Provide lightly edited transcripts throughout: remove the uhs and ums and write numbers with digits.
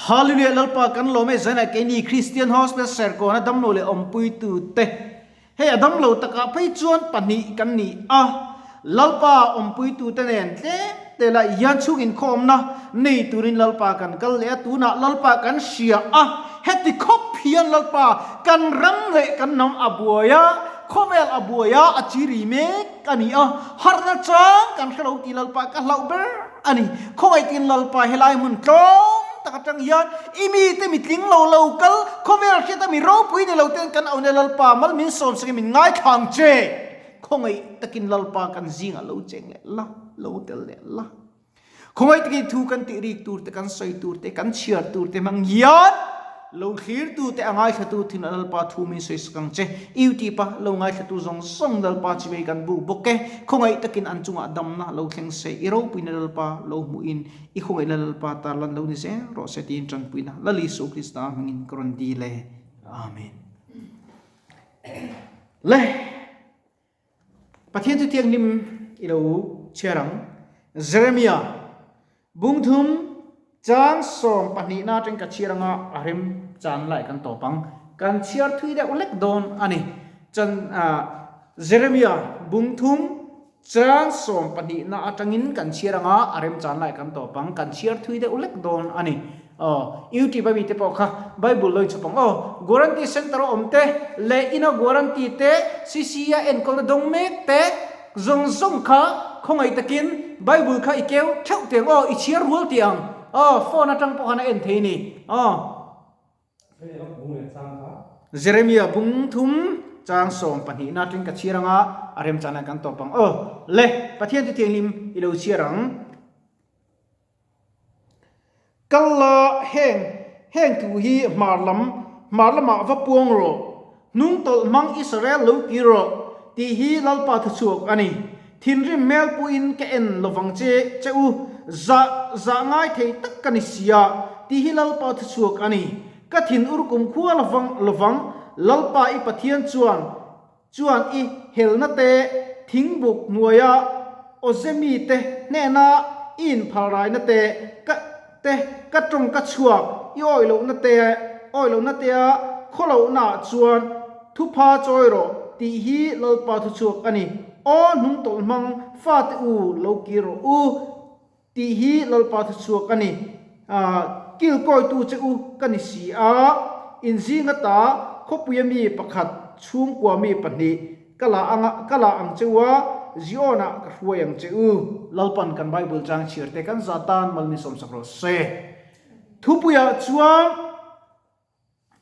Hallelujah Lalpa kan lawm e zainah keini Christian Hospital Serkawn a damlo leh awmpuitu te hei a damlo takah phei chuan pahnih kan ni a, Lalpa awmpuitu te nen tlem te lah hian chhung inkhawmna nei turin Lalpa kan kal leh a, tunah Lalpa kan hria a, heti khawp hian Lalpa kan ram leh kan hnam a buai a, khawvel a buai a, a chiri mek a ni a, harhna chang kan hrelo tih Lalpa ka hlauh ber a ni. Khawngaihtin Lalpa helai hmun tlawm tak atang hian i mite mitling lo lo kal khawvel hriata mi ropui ni lo ten kan auhna Lalpa mal min sawmsakin min ngaithla ang che. Khawngaih takin Lalpa kan zingah lo cheng leh la, lo tel leh la. Khawngaih takin thu kan tih rik tur te, kan sawi tur te, kan chhiar tur te hmang hian lo thlir tu te, a ngaithla tu thin a Lalpa thu min sawi sak ang che. Youtube a lo ngaithla tu zawng zawng Lalpa chivei kan buk bawk e. Khawngaih takin an chungah damna lo thleng se, i ropuina Lalpa lo hmuhin i khawngaihna Lalpa tarlan lo ni zel rawh se tiin tanpuina Lal Isu Krista hmangin ka rawn dil e. Amen. Le Pathian chu thianghlim i lo chhiar ang. Jeremia bungthum chang sawm pahnihna atang ka chhiar anga a rem chan lai kan tawp ang. Kan chhiar thui deuh lek dawn a ni. Chan Jeremia bungthum chang sawm pahnihna atangin kan chhiar anga a rem chan lai kan tawp ang. Kan chhiar thui deuh lek dawn a ni. Aw, YouTube a mite pawh kha Bible lo inchhawp ang aw. Guarantee Center a awm te leh ina guarantee te, CCE a enkawlna dawng mek te zawng zawng kha khawngaih takin Bible kha i keu theuh teh ang aw, i chhiar rual tih ang aw, phone atang pawh khan a en thei a ni aw. Jeremia bung thum chang sawm pahnihna atangin ka chhiar anga a remchana kan tawp ang aw. Le, Pathian chu thianghlim i lo chhiar ang. Kal la, heng heng thu hi hmar lam, hmar lamah va puang rawh, hnung tawlh hmang Israel lo kir rawh, tih hi Lalpa thuchhuak a ni. Thinrim hmel puiin ka en lovang che che u, zah zah ngai thei tak ka ni sia, tih hi Lalpa thuchhuak a ni. Ka thin ur kumkhua lovang lovang, Lalpa i Pathian chuan Chuan i helna te thingbuk hnuaia awze mite hnena i inphalraina te ka te ka tawng ka chhuak i awih lohna te awih lohna tea khaw lohnaah chuan thupha chawi rawh tih hi Lalpa thuchhuak a ni. Aw hnungtawlh hmang fate u lo kir rawh u tih hi Lalpa thuchhuak a ni. Kilkawitu che u ka ni si a, inzinga ta khawpuia mi pakhat, chhungkua mi pahnih ka la anga ka la ang che u a, Zion-ah ka hruai ang che u. Lalpan kan Bible chang chhiar te kan za tan mal min sawmsak rawh se. Thupuiah chuan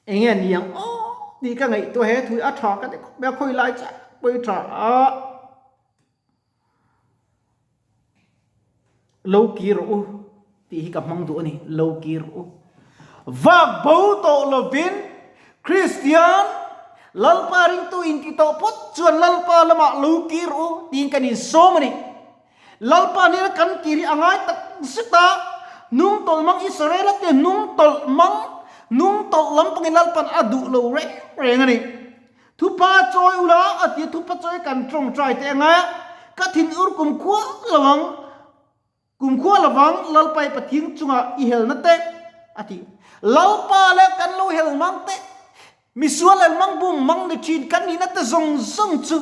Eng nge ni ang aw tih ka ngaihtuah he thui a tha ka ti khawp mai a, khawi lai chiah pawh hi tha a. Lo kir rawh u tih hi ka hmang duh a ni, lo kir rawh u. Vak bo tawh lovin Kristian Lalpa ringtu inti tawh phawt chuan Lalpa lamah lo kir rawh u tiin kan insawm a ni. Lalpa nena kan kir hi a ngai tak zet a, hnung tawlh mang Israela te hnung tawlh mang, hnung tawlh lampangin Lalpa'n a duh lo reng reng a ni. Thupa chawi ula a ti a, thupa chawi kan tawngtai teh ang a, ka thin ur kumkhua lo ang, kumkhua lovang Lalpa i Pathian chungah i helna te a ti. Lalpa leh kan lo hel mang te, misual el mang bum mang ni thin kan nihna te zawng zawng chu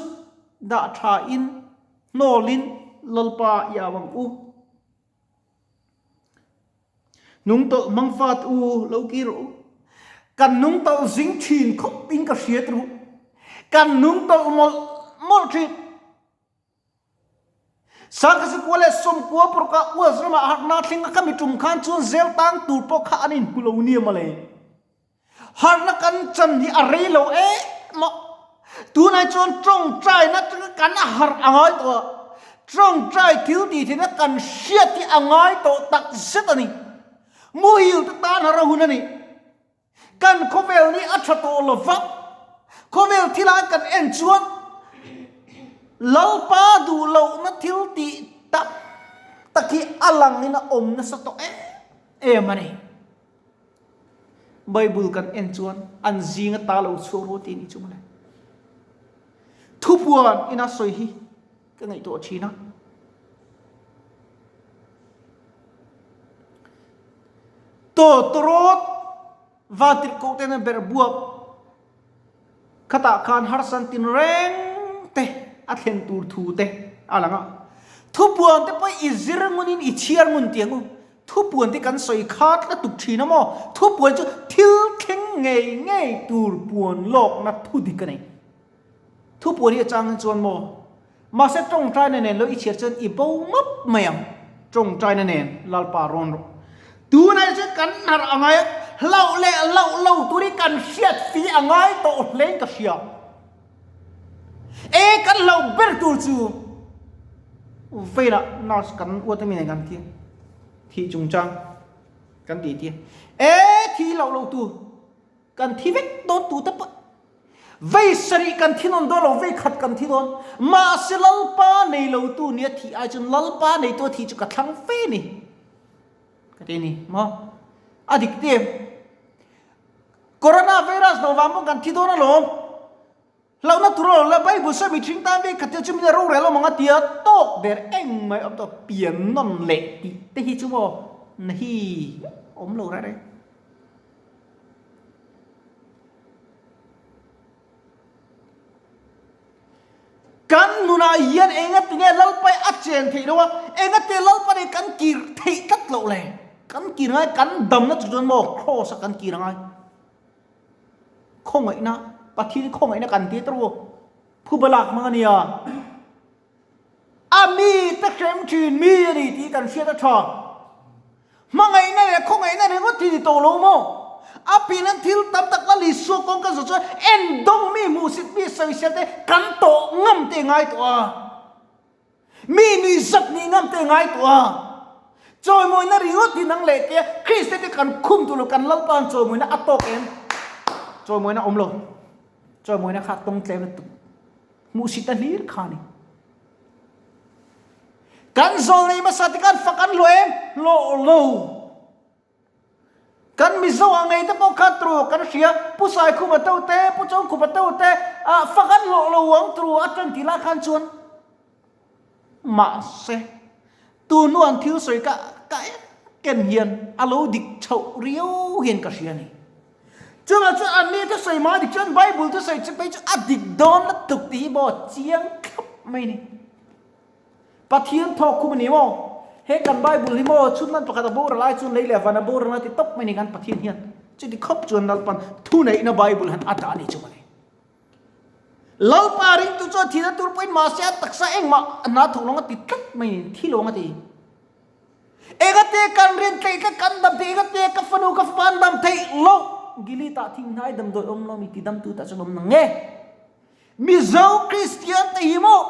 dah tha in hnawlin Lalpa i au ang u. Nung tawlh hmang fat u lo kir u. Kan nung tawlh zing thin khawp in ka hriat ru. Kan nung tawlh mawlh mawlh thin. Sangkasi kua leh sawmkua parukah US ramah harhna thleng a khami tum khan chuan zel tang tur pawh kha an inhmu lo nia mawle. Harhna kan chan hi a rei lo em a, tunah chuan tawngtaina atanga kan harh a ngai tawh a, tawngtai thil tih theihna kan hriat hi a ngai tawh tak zet a ni. Muhil te tan harh a hun a ni. Kan khawvel ni a tha tawh lo va, khawvel thila kan en chuan Lalpa duh lohna thil tih tak tak hi a langin a awm nasa tawh em em a ni. Bible kan en chuan an zinga ta lo chhuak rual tih a nih chu mawle. Thupuan ina sawi hi ka ngaihtuah thin a. Tawtawrawt vantirhkoh ten a berh buak khatah khan harsan tinreng te a thlen tur thu te a lang a. Thupuan te pawh i zir ngunin i chhiar ngun tih ang u. Thupuan te kan sawi khat la tuk thin a maw? Thupuan chu thil thleng ngei ngei tur puan lawkna thu dik a nei. Thupuan hi a chang chuan maw? Mahse tawngtaina nen lo i chhiar chuan i bo map mai ang. Tawngtaina nen Lalpa rawn rawh. Tunah chuan kan harh a ngai a, hlauh leh hlauh lo tur hi kan hriat fi a ngai tawh hlein ka hria. E kan hlauh ber tur chu veilah nurse kan uat ami nen kan ti a, thih chungchang kan tih tia. E thi hlauh lo tur. Kan thi vek dawn tu te pawh vei sarih kan thi nawn dawn lo, vei khat kan thi dawn. Mahse Lalpa nei lo tu nia thih ai chuan Lalpa nei tu a thih chu ka thlang fe ni. Ka ti ni maw? A dik te em? Corona virus lo vang pawh kan thi dawn alawm. Hlauhna tur a lo la, Bible sawi mihring tan vei khat te chu min a rorel awm ang a tia tawk der eng mai awm tawh pian nawn leh tih te hi chu maw na hi awm lo reng reng. Kan nunah hian engatinge Lalpai a chen theih loh a, engate Lalpa nen kan kir theih tlat loh le? Kan kir ngai, kan damna chu chuan maw Kraws a kan kir angai. Khawngaihna, Pathian khawngaihna kan ti tawh u. Phuba lak hmang a nia. A mite hrem thin mi a ni tih kan hriat a tha. Hmangaihna leh khawngaihna ringawt hi ni tawh lo maw? A pian thil tam tak la Isua kawng kan zawh chuan en dawng mi hmuhsit mi sawisel te kan tawh ngam te ngai tawh a. Mi nuihzat nih ngam te ngai tawh a. Chawimawina ringawt hi nang leh tia Kriste te kan khum tur lo kan Lalpa'n chawimawina a tawk em? Chawimawina awm lo. Chawimawina kha tawng tlem lutuk. Hmuhsit a hlir kha a ni. Kan zawl nei hmasa te khan fak an hlawh em? Hlawh lo. Kan Mizo ah ngei te pawh kha tru kan hria, Pu Saikhuma teu te, Pu Chawngkhupa teu te ah fak an hlawh lo ang tru a tan tih lai khan chuan mahse tun hnu an thil sawi ka ka en ken hian a lo dik chhoh riau hian ka hria a ni. Chuvang chuan anni thusawi mah dik chuan Bible thusawi chu phei chu a dik dawn lutuk tih hi maw chiang thlap mai a ni. Pathian thawk khum a ni maw? He kan Bible hi maw chhunlan pakhat a boral ai chuan lei leh van a boral a ti tawp mai a ni kan Pathian hian. Chuti khawp chuan Lalpan thuneihna Bible han a dah a ni chu mawle. Lalpa ringtu chuan thihna tur pawhin mahse a taksa engmah a hna thawk lawng a ti tlat mai a ni, thi lawng a ti. Engate kan rin theih kha kan dam theih, engate ka fanu ka fapa an dam theih loh. Gilead-ah thinghnai damdawi awm lo mi ti damtu tah chuan awm nang nge? Mizo Kristian te hi maw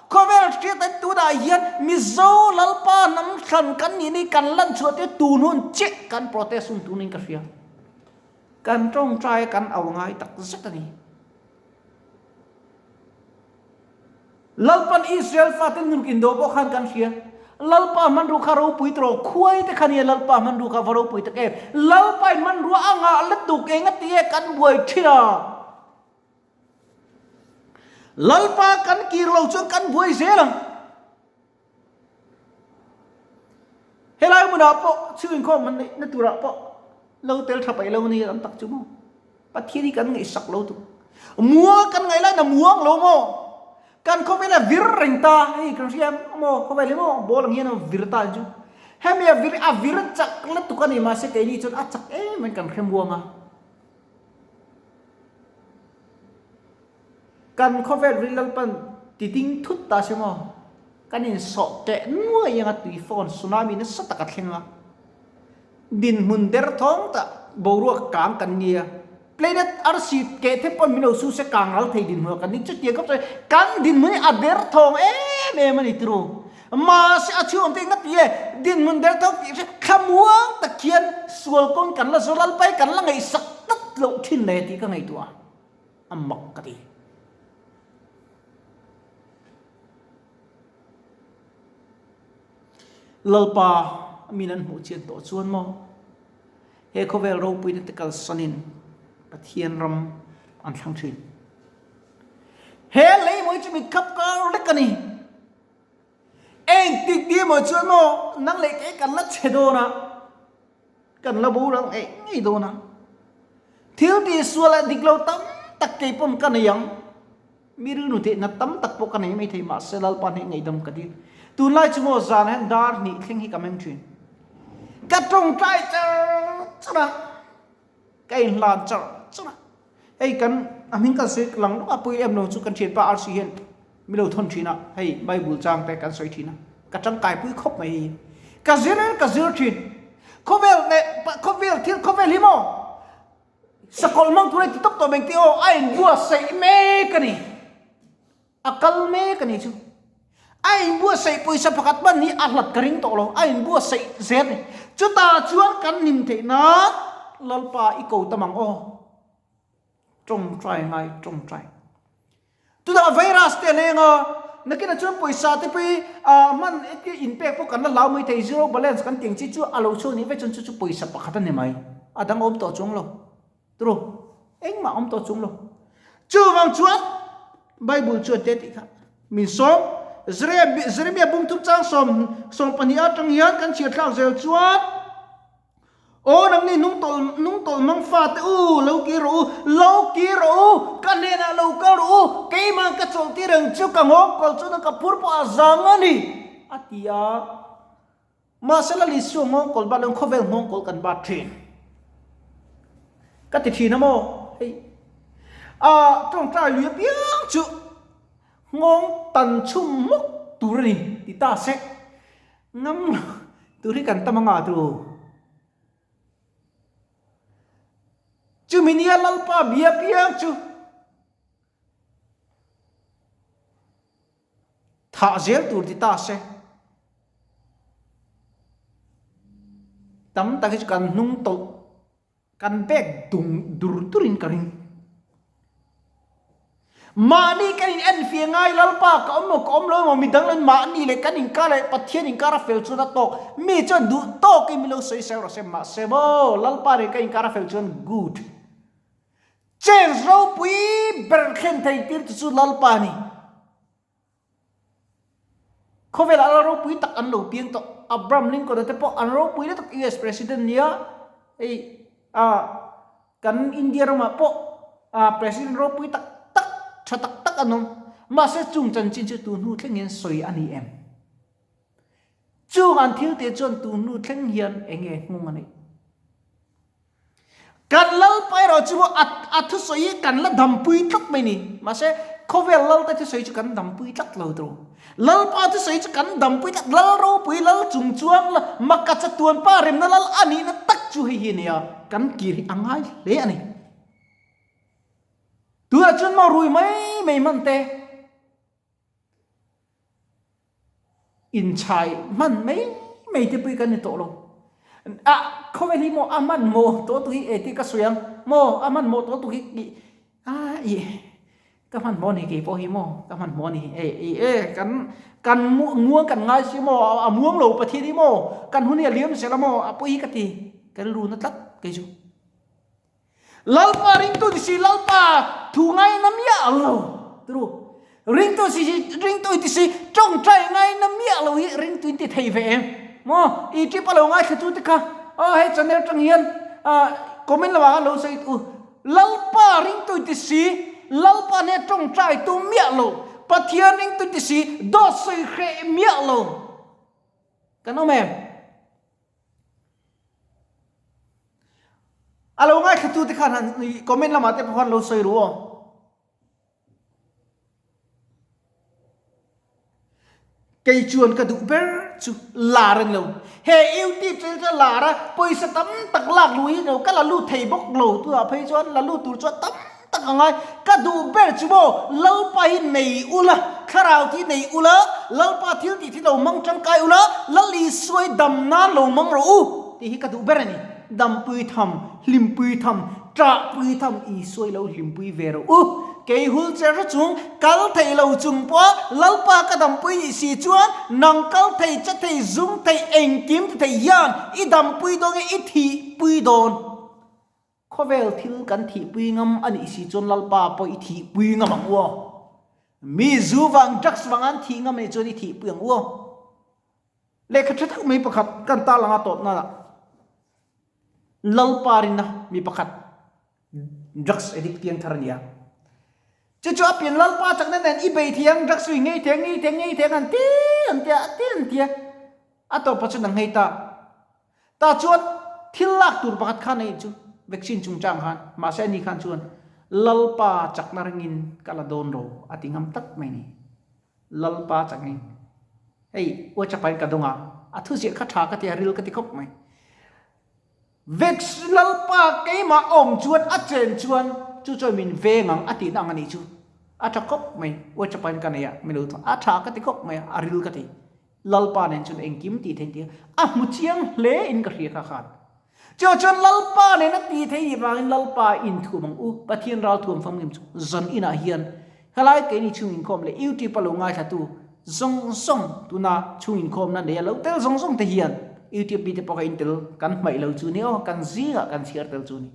khawvel hriat an tunah hian Mizo Lalpa hnam thlan kan nih ni kan lan chhuah te tun hun chiah kan protest hun tunin ka hria. Kan tawngtai a kan au ngai tak zet a ni. Lalpan Israel fate nuruk indo pawh khan kan hria. Lalpa hmanrua kha ropui tawh khuai te kha nia Lalpa hmanrua kha va ropui tak em. Lalpa in hmanrua a ngah lutuk eng a ti e kan buai thin a. Lalpa kan kir lo chuan kan buai zel ang. Helai hmunah pawh chhung inkhawm han neihna turah pawh lo tel tha paih lo nia tam tak chu maw. Pathian hi kan ngaihsak lo tuk. Muang kan ngaih lain a muang lo maw. Kan khawvel a vir reng ta hei kan hria maw khawvel hi maw ball ang hian a vir ta chu. Hemi a vir a vir chak lutuk a ni mahse keini chuan a chak em em kan hre muang a. Kan khawvel ri Lalpan ti ding thut ta se maw? Kan insawh teh nuai anga tui phone tsunami nasa tak a thleng a. Dinhmun der thawng tak boruak kang kan nia. Planet arsi keh the pawn min lo su se kang ral thei dinhmun ah kan ni. Chutiang khawp chuan kan dinhmun hi a der thawng em em a ni tiro. Mahse a chhung awm te engati e dinhmun der thawng tih hre thlamuang tak hian sual kawng kan la zawl Lalpa hi kan la ngaihsak tlat loh thin le tih ka ngaihtuah a. A mak ka ti. Lalpa min an hmuh chian tawh chuan maw he khawvel ropuina te kalsanin Pathian ram an thlang thin. He lei mawi chu mitkhap kar lek a ni. Engtik ni maw chuan maw nang leh kei kan la che dawn a. Kan la boral ngei ngei dawn a. Thil tihsual leh dik lo tam tak kei pawn ka nei ang. Mi rilru theihna tam tak pawh ka nei mai thei mahse Lalpa hneh ngaihdam ka dil. Tunlai chu maw zan hian dar hnih thleng hi ka meng thin. Ka tawngtai char char a, ka inhlan char char a. Hei kan a hming kan sawi lang lawk a pui em lo chu kan thianpa RC hian mi lo thawn thin a, hei Bible chang te kan sawi thin a, ka tangkai pui khawp mai hei. Ka zir ka zir thin. Khawvel leh khawvel thil khawvel hi maw sakawlh hmang tur a ti tawp tawp engti aw a inbuatsaih mek a ni. A kal mek a ni chu. A inbuatsaih pawisa pakhat hman hi a hlat ka ring tawh lo, a inbuatsaih zel a ni. Chutah chuan kan hlim theih nan Lalpa i ko tam ang aw. Tawngtai ngai tawngtai. Tunah virus te a leng a, nakinah chuan pawisa te pawh hi hman inpek pawh kan la hlau mai thei, zero balance kan tih ang chi chu a lo chhuak nih vek chuan chu chu pawisa pakhat a ni mai. A dang a awm tawh chuang lo. Turu, engmah awm tawh chung lo. Chuvang chuan Bible chuan te tih kha min sawm. Jeremia bungthum chang 12 atang hian kan chhiar thlak zel chuan Aw nangni hnungtawlh hnungtawlh hmang fate u, lo kir rawh u, lo kir rawh u, ka hnenah lo kal rawh u, keimah ka chawlh tir ang chu ka nghawng kal chuan ka phur pawh a zang a ni, a ti a. Mahse Lal Isua nghawngkawl bat lo khawvel nghawngkawl kan bat thin. Ka ti thin a maw? Hei a tawngtai lui apiang chu nghawng tan chhum hmawk tur a ni ti ta se. Ngam lo tur hi kan tam anga tu. Chumi nia Lalpa bia piang chu Thah zel tur ti ta se. Tam tak hi chu kan hnung tawlh kan bek dung dur dur in ka ring. Mahni kan in enfiah ngai Lalpa ka awm maw ka awm lo emaw midang lo in mahni leh kan inkar leh Pathian inkar a fel chuan a tawk. Mi chuan duh tawkin min lo sawi sawi rawh se mahse maw Lalpa nen kan inkar a fel chuan good. Change ropui ber thlen thei tir chu chu Lalpa a ni. Khawvelah lal ropui tak an lo piang tawh. Abraham Lincoln-a te pawh an ropui lutuk US President nia. Hei ah kan India ramah pawh ah President ropui tak tak tha tak tak an awm. Mahse chung chanchin chu tu hnu thleng hian sawi a ni em? Chung an thil te chuan tu hnu thleng hian eng nge nghawng a neih? Kan Lalpa erawh chu a a thusawi hi kan la dampui tlat mai ni. Mahse, khawvel Lalte thusawi chu kan dampui tlat lo tur. Lalpa thusawi chu kan dampui tlat, Lal ropui, Lal chung chuang, Maka chatuan pa remna Lal a nihna tak chu hei hi a ni a, kan kir hi a ngai hle a ni. Tunah chuan maw rui mai mai hman te. Inchhai hman mai mai te pawh hi kan ni tawh lo. A khawvel hi maw a hman maw tawh tu hi e tih ka sawi ang maw a hman maw tawh tu hi ih a ih ka hman maw ni kei pawh hi maw ka hman maw ni e ih e kan kan muang kan ngai si maw a muang lo Pathian hi maw kan hun hi a liam zel a maw a pawi hi ka ti ka rilru na tlat kei chu. Lalpa ringtu ni si Lalpa thu ngaina miah lo turu ringtu si si ringtu inti si tawngtai ngaina miah lo hi ringtu inti thei ve em maw i trip a lo ngaithla tu te kha aw hei channel tang hian comment lamah khan lo sawi u Lalpa ringtu inti si Lalpa hneh tawngtai tu miah lo Pathian ringtu inti si dawt sawi hreh miah lo kan awm em. A lo ngaithla te khan han comment lamah te pawh khan lo sawi ru aw. Kei chuan ka duh ber chu lar a ni lo. He YouTube channel chu lar a, pawisa tam tak lak luh hi lo ka la lut thei bawk lo. Tunah phei chuan la lut tur chuan tam tak a ngai. Ka duh ber chu maw Lalpa hi nei ula, thlarau thi nei ula, Lalpa thil tih thi lo hmang tangkai ula, Lal Isua hi dam nan lo hmang rawh u tih hi ka duh ber a ni. Dampui tham, hlimpui tham, ṭahpui tham Isua hi lo hlimpui ve rawh u. Kei hul che hre chung, kal thei lo chung pawha Lalpa ka dampui nih si chuan nang kal thei, che thei, zum thei, engkim ti thei hian i dampui dawn nge i thihpui dawn? Khawvel thil kan thihpui ngam a nih si chuan Lalpa pawh i thihpui ngam ang u aw. Mi zu vang, drugs vang an thih ngam a nih chuan i thihpui ang u aw. Lehkha tha tak mai pakhat kan tarlang a tawp nana. Lalpa rinna mi pakhat drugs addict piang thar a ni a. Chu chu a pian Lalpa chakna nen i bei thiang, drugs chu i ngei thiang, ngei thiang, ngei thiang an ti an tia, a ti an tia. A tawpa chuan a ngei ta. Tah chuan thil lak tur pakhat khan a in chu vaccine chungchang khan mahse ani khan chuan Lalpa chakna ringin ka la dawn ro a ti ngam tlat mai ni. Lalpa chakna in hei WhatsApp ah in ka dawng a, a thuziah kha tha ka ti a ril ka ti khawp mai. Vaccine Lalpa keimah awm chuan a chen chuan chu chuan min veng ang a tihna ang a nih chu. A tha khawp mai WhatsApp ah in ka nei a, min lo thawh a tha ka ti khawp mai a, a ril ka ti. Lalpa nen chuan engkim tih theih tih a hmu chiang hle in ka hria kha khan. Chuvang chuan Lalpa nen a tih theih nih vangin Lalpa inthuam ang u, Pathian ralthuam famkim chu zan inah hian helai keini chhung inkhawm leh YouTube a lo ngaithlatu zawng zawng tuna chhung inkhawmna nei a lo tel zawng zawng te hian YouTube mite pawh kha intel kan hmaih lo chu ni aw, kan zingah kan chhiar tel chu ni.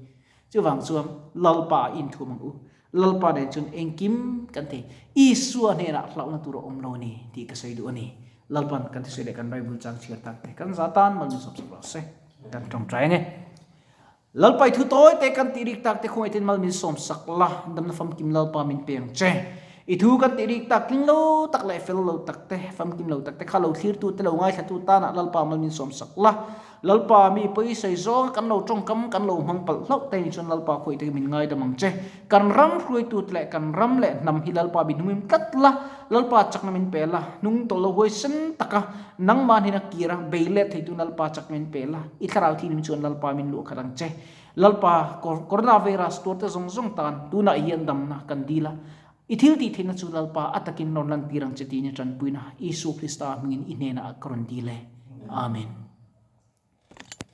Chuvang chuan Lalpa inthuam ang u. Lalpa nen chuan engkim kan thei. Isua hnenah hlauhna tur a awm lo a ni tih ka sawi duh a ni. Lalpan kan thusawi leh kan Bible chang chhiar tak te kan za tan mal min sawp sak rawh se. Kan tawngtai ang e. Lalpa i thu tawi te kan tih rik tak te khawngaih ten mal min sawm sak la, damna famkim Lalpa min pe ang che. I thu kan tih rik tak tling lo tak leh fel lo tak te, famkim lo tak te kha lo thlirtu te lo ngaithlatu tanah Lalpa mal min sawm sak la. Lalpa mi pawisai zawnga kan lo tawngkam kan lo hmang palh hlauh te ni chuan Lalpa khawi te min ngaidam ang che. Kan ram hruaitute leh kan ram leh hnam hi Lalpa min humim tlat la, Lalpa chakna min pe la, hnung tawlh lo huaisen taka nangmah hnena kira bei let theitu Lalpa chakna min pe la, i thlarau thinim chuan Lalpa min luah khat ang che. Lalpa coronavirus tuarte zawng zawng tan tunah hian damna kan dil a, i thil tih theihna chu Lalpa a takin rawn lantir ang che tiin i tanpuina Isua Krista hmingin i hnenah ka rawn dil e. Amen.